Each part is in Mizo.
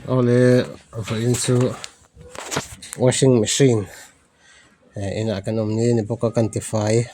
Awle vawiin chu washing machine eh inah kan awm ni a ni bawk a kan tifai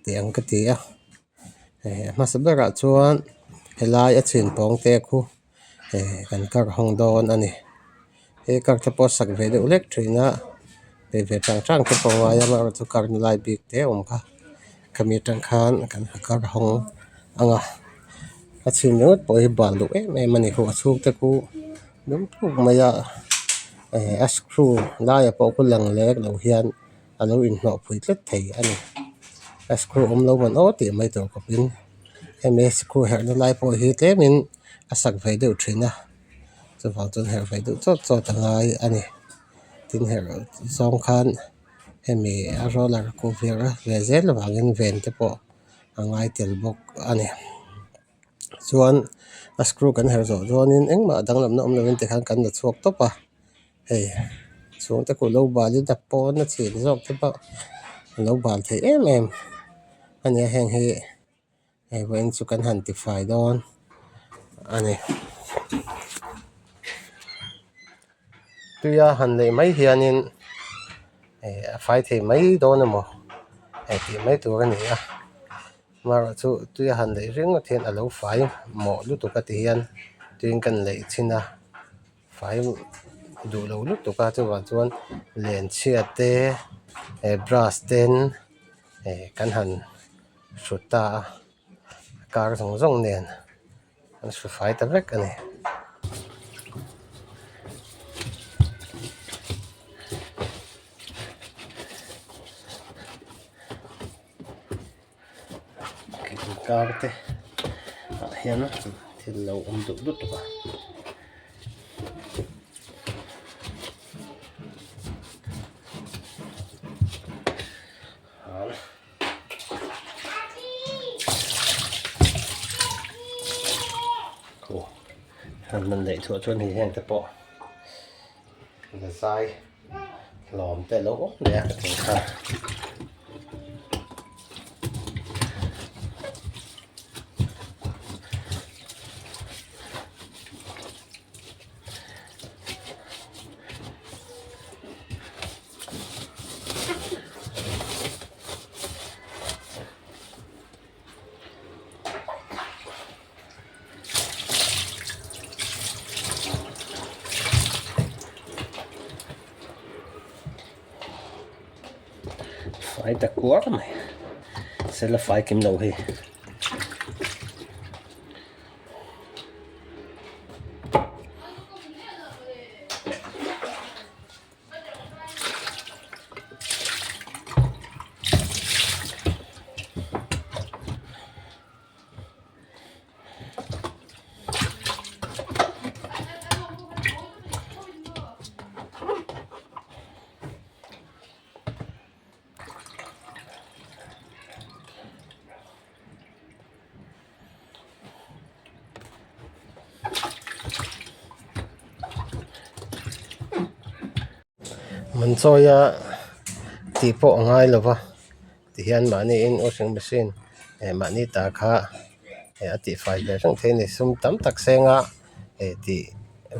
tih ang ka ti a eh a hmasa berah chuan helai a chhin pawng te khu eh kan kar hawng dawn a ni he kar te pawh a sak ve deuh hlek thin a bei ve tang tang te pawh a ngai a amaherawhchu kar na lai bik te a awm kha khami atang khan kan kar hawng ang a a chhim ringawt pawh hi bal duh em em a ni khaw a chhung te khu dum phuk mai a eh a screw laiah pawh khu lang lek lo hian a lo inhnawh phui tlat thei a ni a screw awm lo man aw tih mai tur khawpin hemi screw herhna lai pawh hi tlemin a sak ve deuh thin a chuvang chuan herh ve deuh chawt chawt a ngai a ni tin herh zawng khan hemi a roller kawh vir ve zel avangin ven te pawh a ngai tel bawk a ni chuan a screw kan herh zawh chuanin engmah danglamna awm lovin tikhan kan la chhuak tawp a hei chhung te kut lo balin a pawn a chhin zawk te pawh a lo bal thei em em a ni a heng hi hei vawiin chu kan han tifai dawn a ni. Tuia han neih mai hianin eh a fai thei mai dawn emaw eh tih mai tur a ni a amaherawhchu tuia han neih ringawt hian a lo fai mawh lutuk a ti hian tuiin kan leih chhin a fai duh lo lutuk a chuvang chuan len chhia te eh brush ten eh kan han hrut ta a kar zawng zawng nen. An hru fai ta vek a ni. Inkar te ah hian thil lo awm duh lutuk a. Han man leh chhuah chuan hei heng te pawh la zai hlawm te alo awm leh a ka thing kha. Fai ta kuar mai sela fai kim lo hei. Man chawia tih pawh a ngai lo va tihian mahniin washing machine eh mahni ta kha eh a tihfai ve reng thei a ni sum tam tak senga eh tih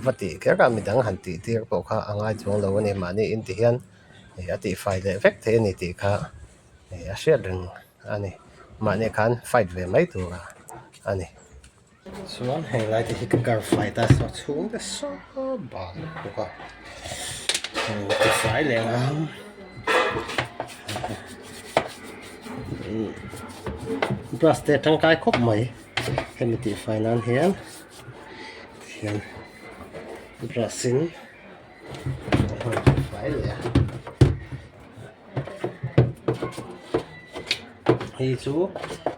va tih kher a midang han tih tir pawh kha a ngai chuang lo a ni mahniin tihian eh a tihfai leh vek thei a ni tih kha eh a hriat reng a ni mahni khan fight ve mai tur a ni chuan heng lai te hi ka kar fai ta saw chhung te saw bal bawk a heng ti fai leh ang brush te tangkai khawp mai hemi tih fai nan hian tihian brush in a rawn ti fai leh a. Hei chu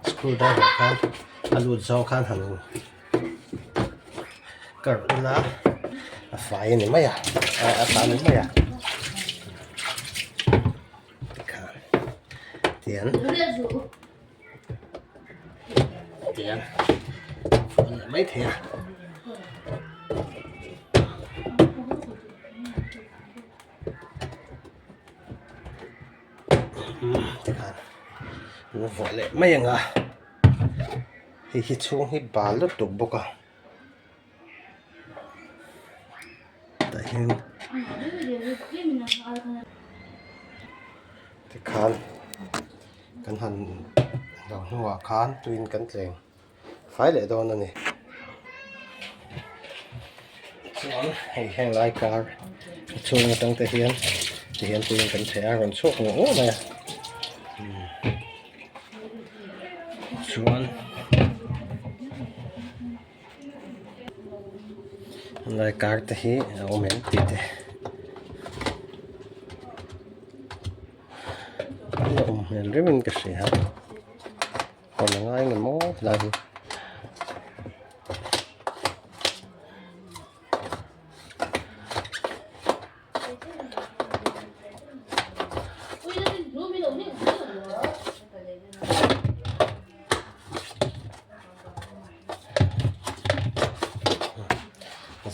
screw driver khan a lut zawng khan han kar ula a fai a ni mai a a ta a ni mai a tikhan tian tian a ni mai thei a. Tikhan an vuah leh mai ang a hei hi chhung hi bal lutuk bawk a. Tin tikhan kan han lo hnuah khan tuiin kan tleng fai leh dawn a ni. Chuan hei heng lai kar a chhung atang te hian tihian tuiin kan theh a rawn chhuak nguah nguah mai a chuan. Helai kar te hi a awm em tih te a awm hmel reuhin ka hria hawn a ngai nge maw helai hi.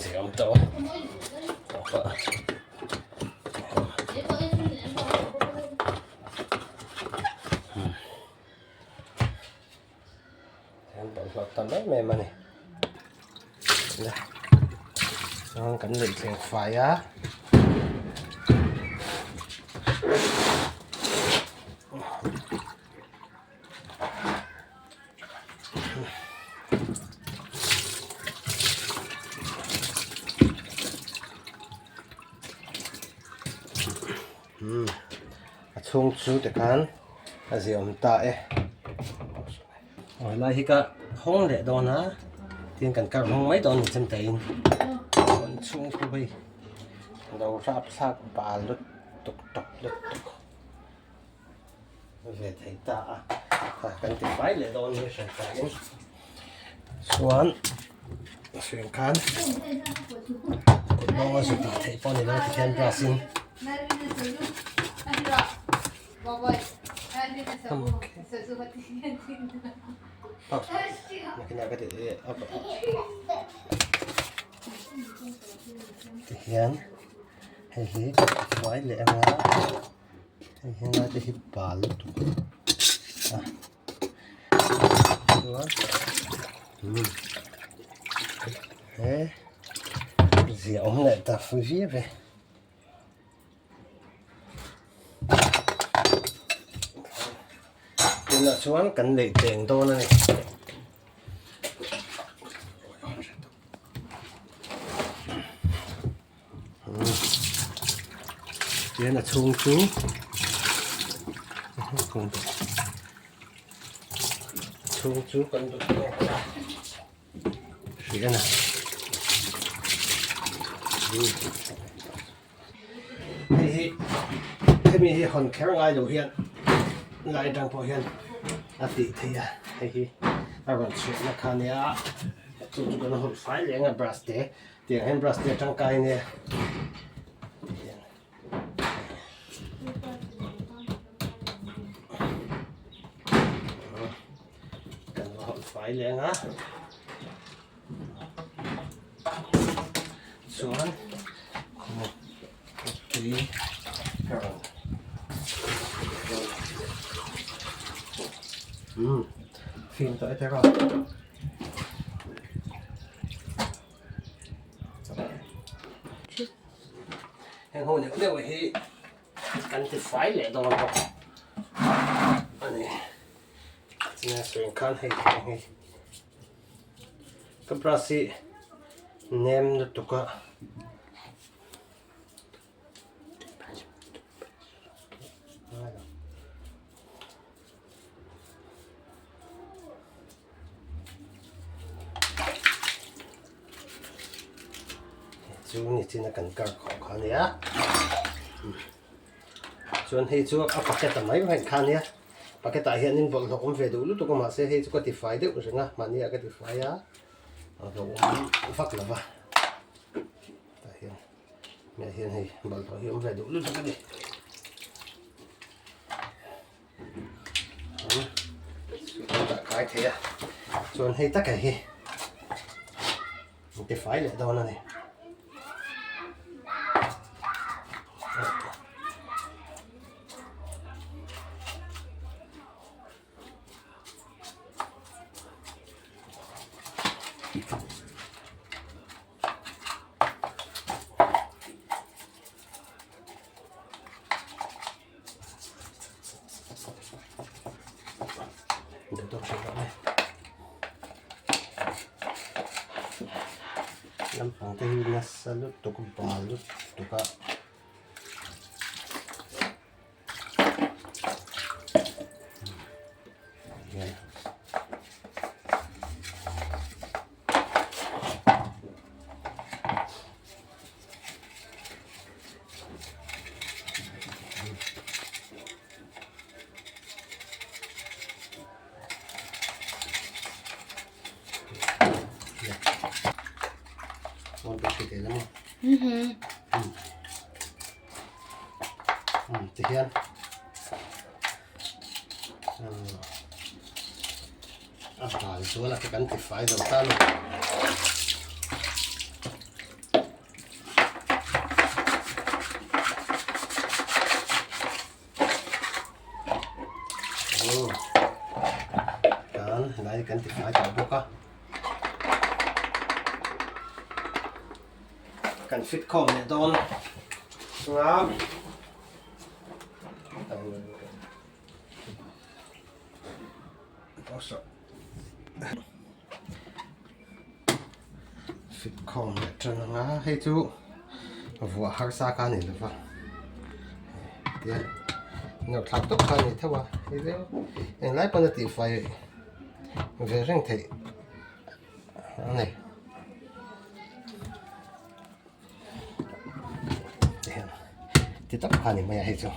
Ziam tawh a an bawlhhlawh tam em em a ni chuan kan leih thleng fai a. A chhung chu tikhan a ziah awm ta e aw helai hi ka hawng leh dawn a tin kan kar hawng mai dawn a ni chemte in chuan chhung khu hei lo rapthlak bal lutuk tawp lutuk. Ve thei ta a kan ti fai leh dawn ni hran ta in chuan hriam khan kut lawng a zut ah theih pawh ni lo ti hian brush in ti hian hei hi ka ti fai leh anga. Hei helai te hi bal lutuk a chuan he ziah awm leh ta viau e. Tunah chuan kan neih teng dawn a ni. Tihian a chhung chu a chhung chu kan duh tawk a hrih a ni hei hi hemi hi hawn kher ngai lo hian lai atang pawh hian a tih theih a hei hi a rawn chhuahna kha ania chu chu kan hawlh fai leh ang a brush te. Tiang hian brush te a tangkai ania tihian kan va hawlh fai leh anga chuan khaw tui ka rawn umm fim tawh e tiraw. Heng ho neuh neuh hi kan ti fai leh dawn bawk a ni. China sawi khan hei heng hi ka brush hi nem lutuk a. Chu ni chin a kan kar khawh kha ania chuan hei chu a packet a mai mai kha ania packet ah hianin bawlhhlawh awm ve duh lutuk a mahse hei chu ka ti fai deuh reng a mahni ah ka ti fai a a hlauhawm vak lo va tah hian hmeiah hian hei bawlhhlawh hi awm ve duh lutuk a ni. Dah kai thei a chuan hei taka hi an ti fai leh dawn a ni. Bang te hi nasa lutuk bal lutuk a. Ti hian a bal chuan a kan ti fai zo ta a ni. Tan helai kan ti fai tawh bawk a. Kan fit khawm leh dawn chunga fit khawm leh tan anga hei chu vuah harsa kha a ni lova tia nawr thlak tawp kha a ni theuh a hei chu englai pawn a tihfai ve reng theih a ni. Ti tak kha ni mai a hei chu.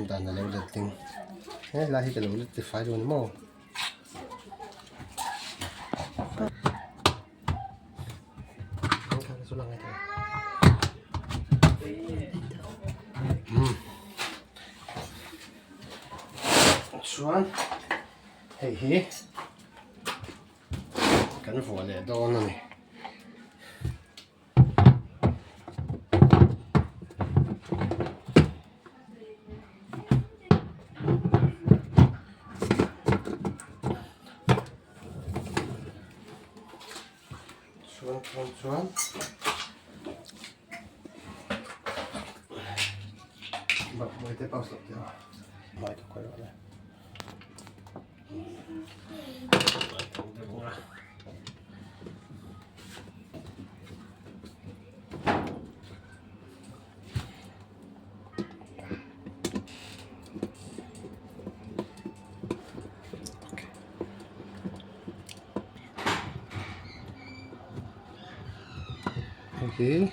Dan a lo let ding helai hi ka lo let tifai lo ni maw. Chuan hei hi kan vuah leh dawn a ni. Chuan chuan chuan Hei hi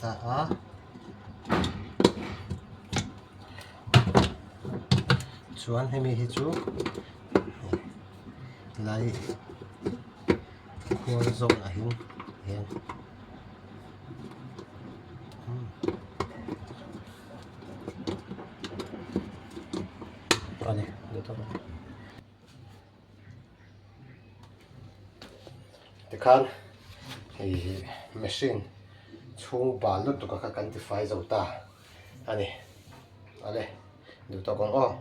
ta a chuan hemi hi chu lai khual zawn ah hian hian a ni Tikhan hei machine chhung bal lutuk a kha kan tifai zo ta a ni. Awle duh tawk ang aw.